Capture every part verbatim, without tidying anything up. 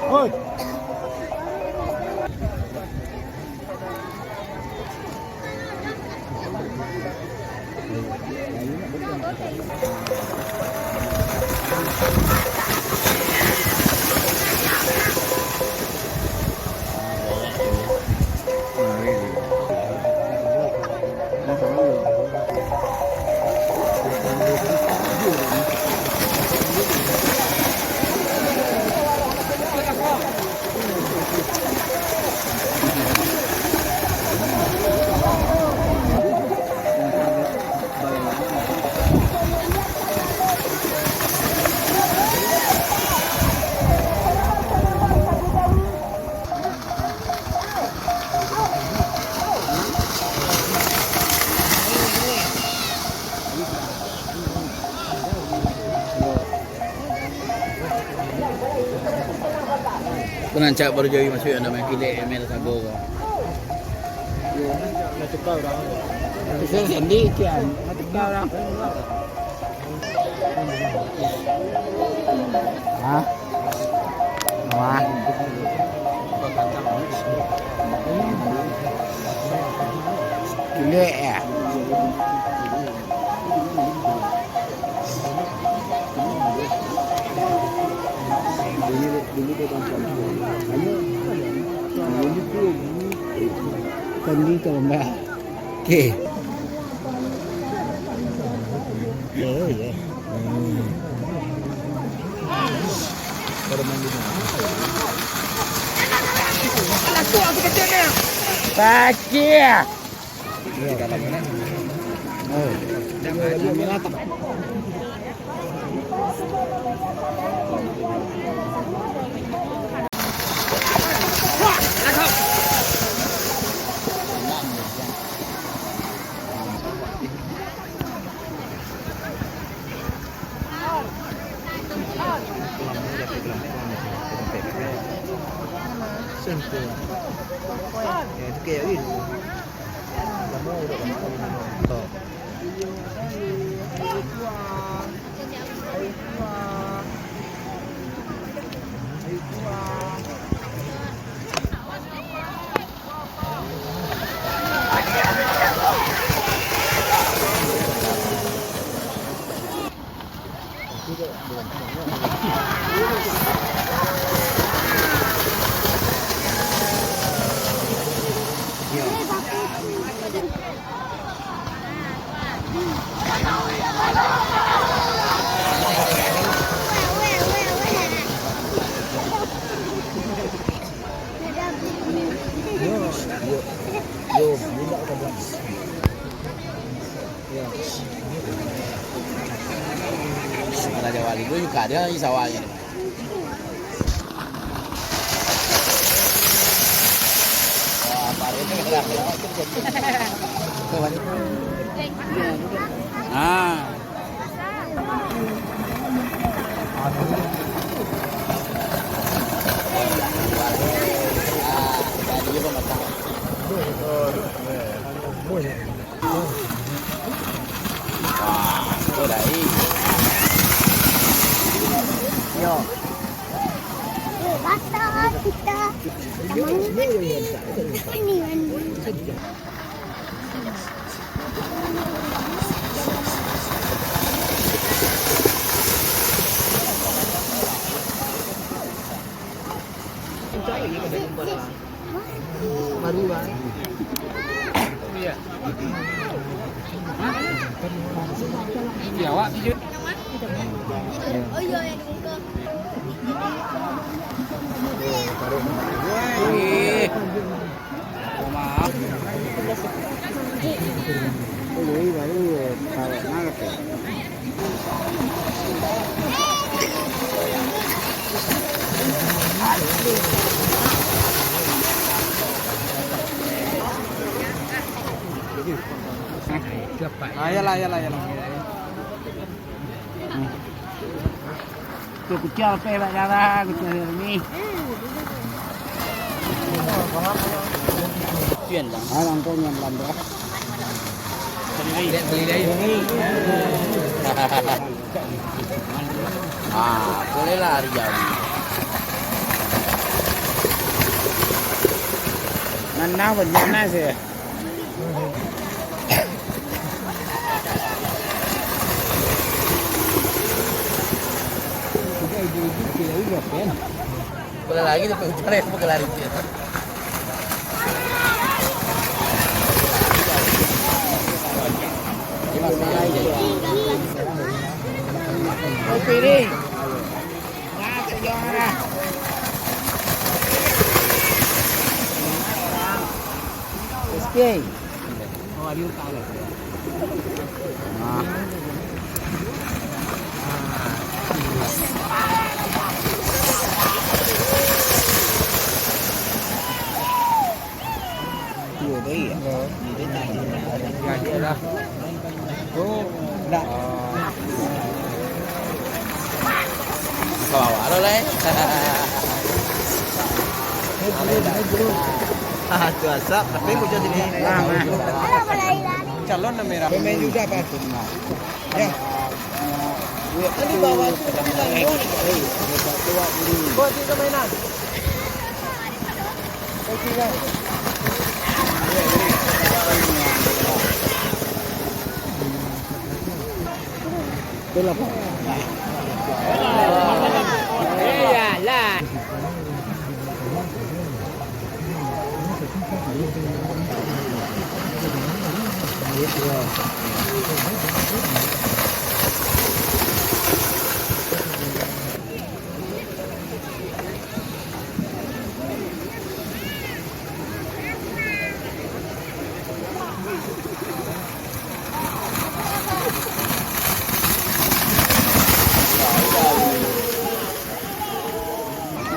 Oi. Ko rancak baru jadi masuak nan namo kilek M L sago ko. Bisa sendiri kian. Hah? Wah. Kilek ya. Kambing terembah. Oke. Oh, iya. Hmm. Sakit. Raja Wali dulu juga ada di sawahnya. Wah, paruhnya merah. Ah. Yo. Basah kita. Ini kan. Baru lah. Iya. Iya, awak tidur. Oh, iya, yang di muka. Wih. Maaf. Wih, baru, eh, kawat nangkep, ya. Ah, iyalah, iyalah, iyalah. Tu kuciang lapeh bak darah, kuciang ni. Pian lah. Ah, langkong yang belanda. Beli, beli dari sini. Ah, bolehlah hari jam. Nanah banyak nasi. Bola lagi tu, bola lari. Kopi ni. Kau awak lo lai. Ah, tu asap, tapi muncul sini. Calon merah. Pemain juga, Pak. Ya. Kan di bawah tu, tapi langit. Buat tiga mainan. Iyalah.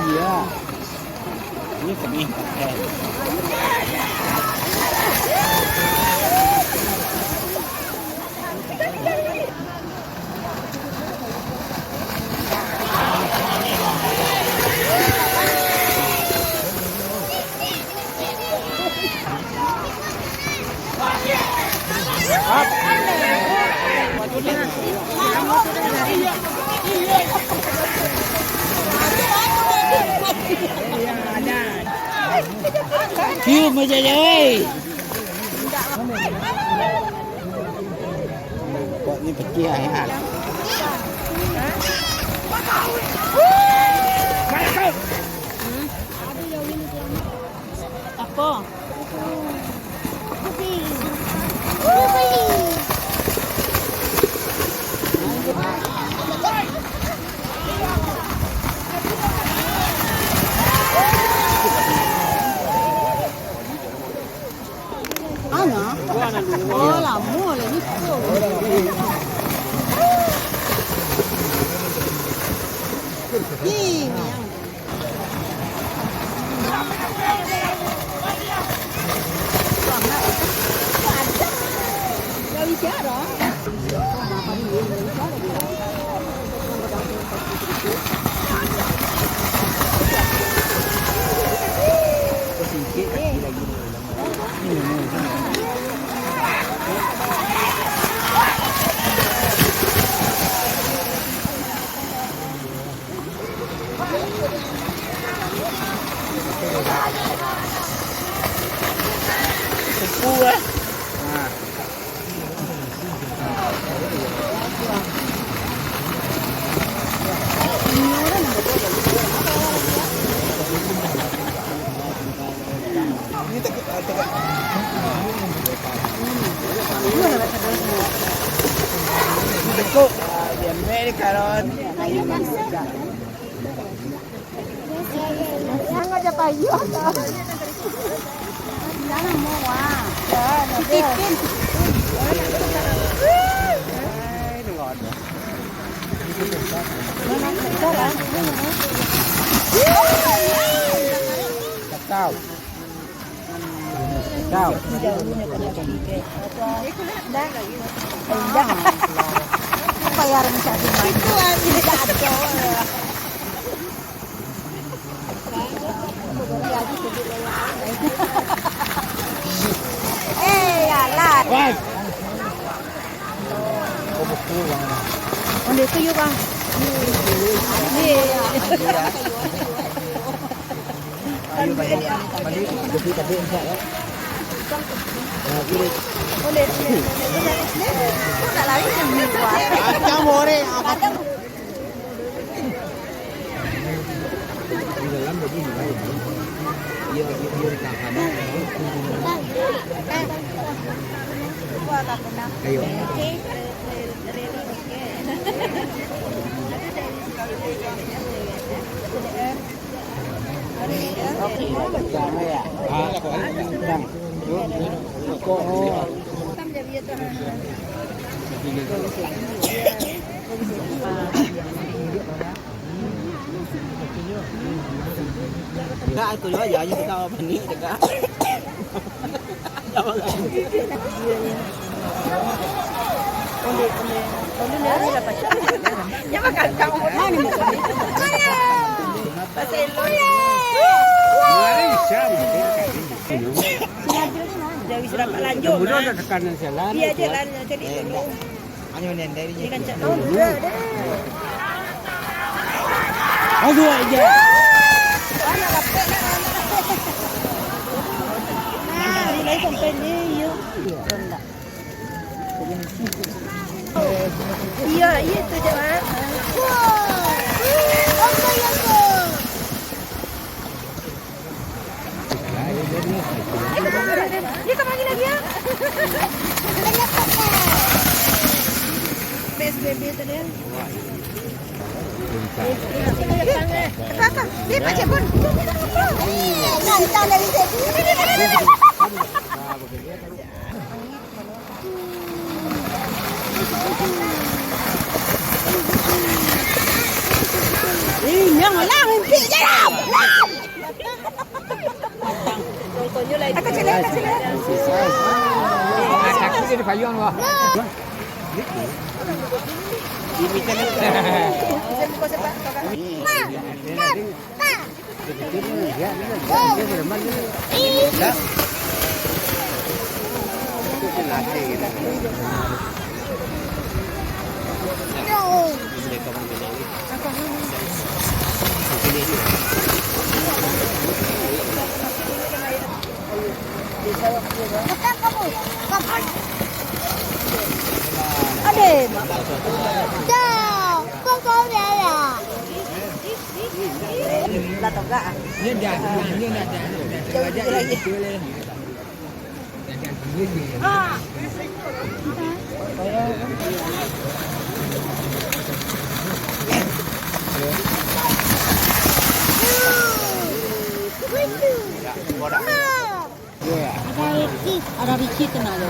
Iya. Ini pedih. Cium aja, oi. Kok ni pecah, ya? Apo? Ana? Oh, lamo lah ni. Ih, miang. Supu, eh. Nah. Ini tekuk, ah, tekuk. Ini tekuk. Ah, diambil ni karon. Jangan aja payu. Jangan mau, ah. Titipin. Kakao. Kakao. Indah. Apa ya, orang cari? Itu aja. Eh, ya lah. Wah. Onde tu yuk, Bang. Ni. Onde, onde. Kok tak lari yang ni, Bang? Kacang goreng, apa? Di dalam jadi gimana? Iya, iya, iya, tahan. Ayo. Ah, Bang. Yuk, yuk. Enggak, itu aja, aja kita panik, cegak. Ya, makan kamu. Mana? Pasal lu. Jadi sudah lanjut, Mak. Iya, jalan jadi dulu. Ini kan cak dulu. Aduh, aja. Nah, ini sampai ni, yuk. Iya, iya tu je, Mak. Apa yang tu? Dia tak panggil lagi, ya? P S B B tadi, ya? Apa, apa? Dia pakai pun. Gantang dari tadi. Eh, yang lah, mimpi je lah. Kecil, kecil. Kaki dia dipayung, wah. Ma, ma, ma. Ade. Dah, kau kau dah. Lah togak ah. Jauh dikit lagi. Ada Ricky, ada Ricky kena ada.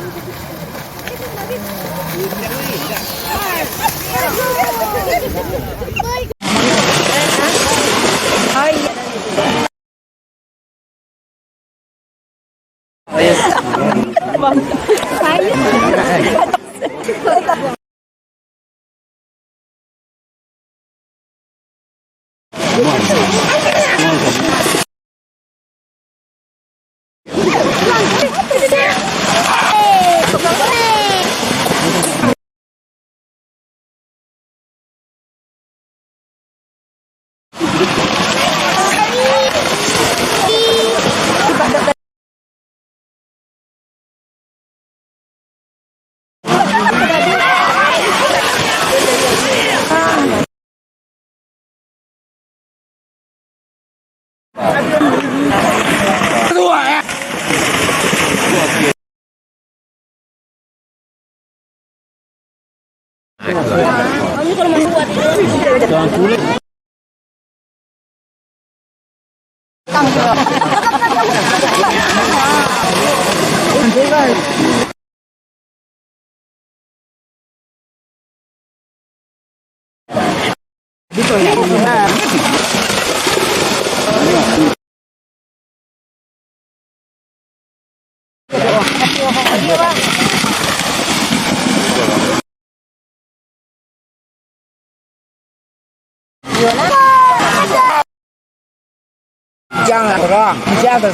Jangan orang, jangan.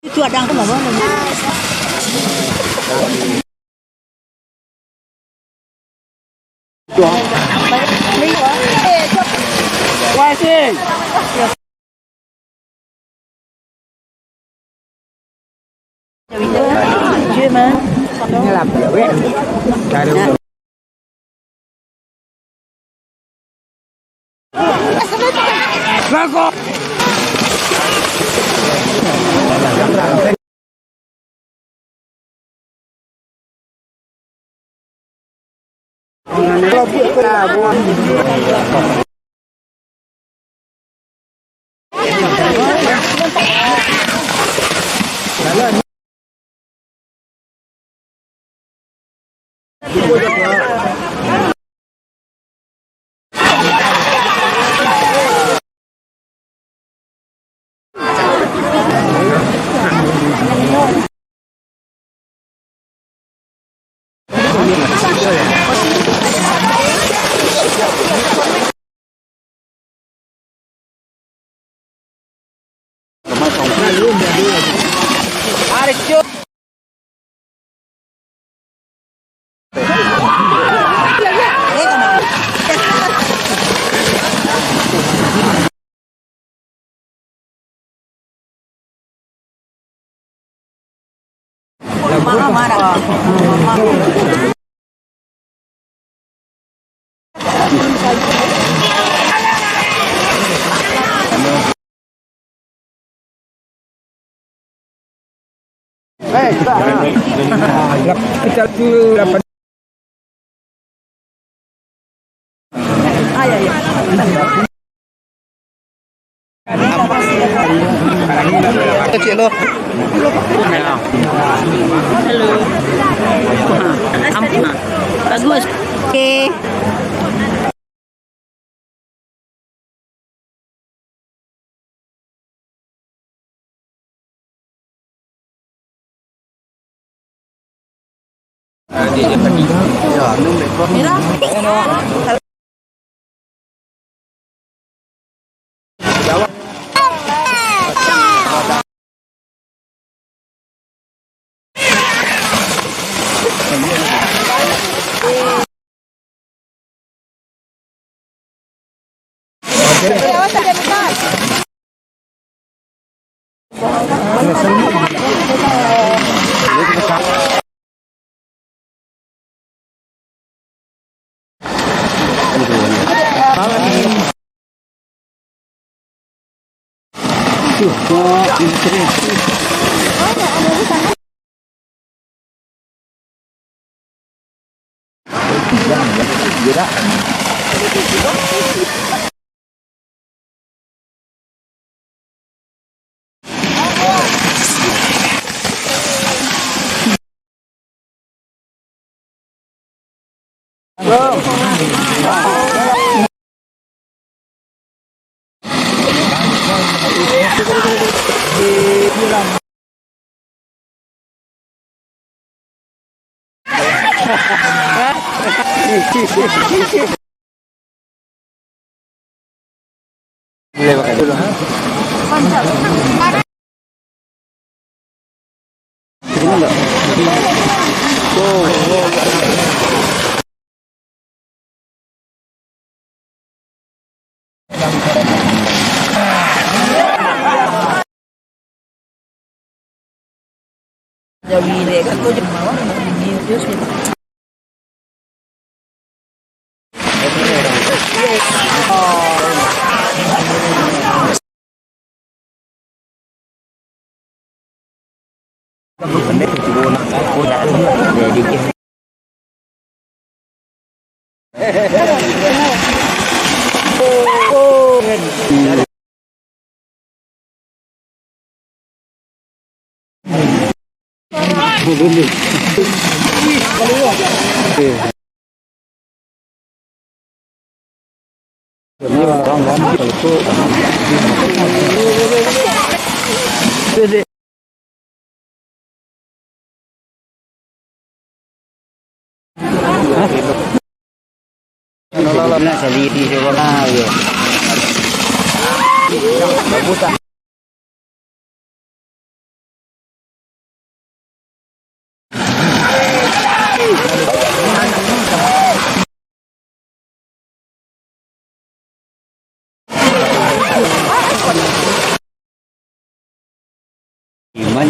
Itu ada apa? Kecil lo. Halo. Ampun. Bagus. Oke. Nak cari di sekolah, yo. Bagus tak? Iman.